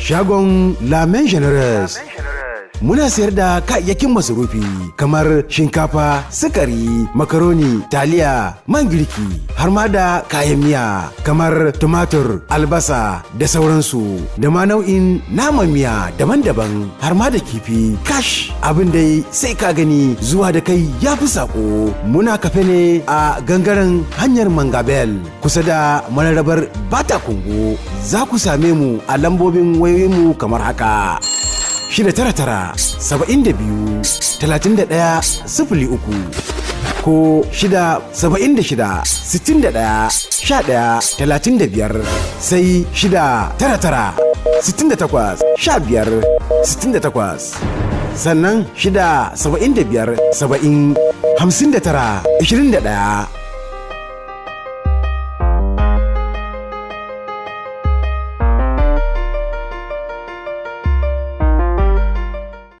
Shagon Lamen Generous muna sayar da kayayyakin masarufi kamar shinkafa, sukari, makaroni, taliya, man girki, har ma da kayan miya kamar tumatur, albasa da sauransu, da ma nau'in naman miya daban-daban, har ma da kifi. Kash, abin dai sai ka gani, zuwa da kai ya fi sako. Muna kafe ne a gangaren hanyar Mangabel, kusa da mararrabar Bata Kungo. Za ku same mu a lambobin wayoyinmu kamar haka: 699 72 31 03 ko 676 61 11 35, sai 699 68 15 68, sannan 675 70 59 21.